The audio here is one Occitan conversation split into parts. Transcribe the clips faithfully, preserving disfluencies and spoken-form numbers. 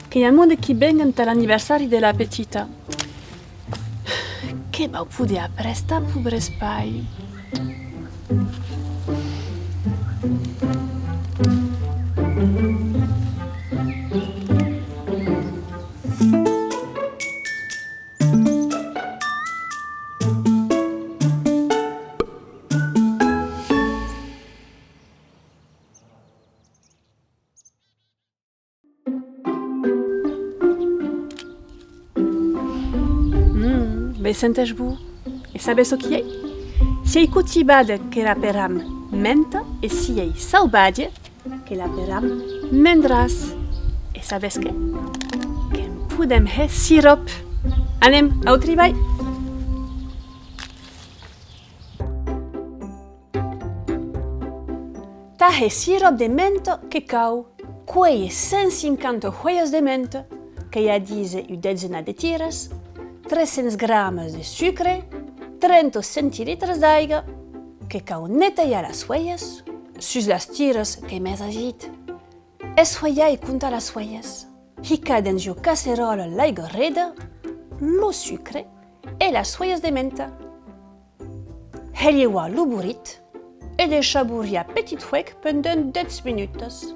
Que i a monde qui vengan tà l'anniversari de la petita. Que vau poder aprestar, paure espais. Mm, me sentes bon. E sabes çò qui ei? Si ei cotivada, que l'aperam menta, e si ei sauvatge, que l'aperam mendràs. E sabes qué? Que'n podem hèr siròp. Anem, au tribalh! Tà hèr siròp de menta que cau cuélher cent cinquanta huelhas de menta, qu'ei a díser un detzenat de tiras, tres cents gramas de sucre, trenta centilitres d'aiga, que cau netejar las huelhas, sus las tiras qu'ei mès agit. Eshuelhar e comptar las huelhas. Hicar dens ua casseròla l'aiga reda, lo sucre e las huelhas de menta. Helheuar lo borit e deishar borrir a petit huec pendent dètz minutas.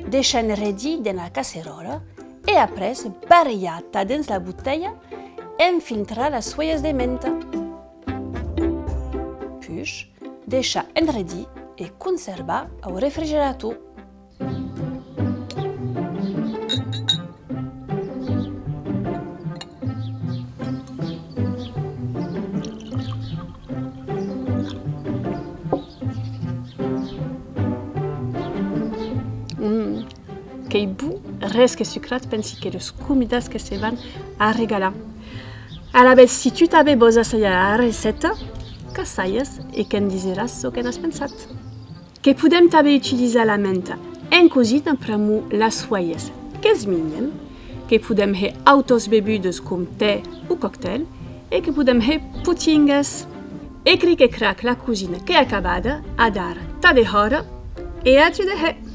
Deishar enredir dens la casseròla e après barrelhar tà dens la botelha e enfiltrar las huelhas de menta. Puish, deishar enredir e conservar au refrigerator. Mm, qu'ei bon, res que sucrat, pensi que los convidats que se van arregalar. Alavetz, si tu tanben vòs assajar la recèta, qu'assajas e que'm diseràs çò que n'as pensat. Que podem tanben utilizar la menta en cosina pr'amor las huelhas que's minjan, que podem hèr autras bevudas com tè o coctèl e que podem hèr potingas. E cric e crac, la cosina qu'ei acabada, adara tà dehòra e a tu de hèr!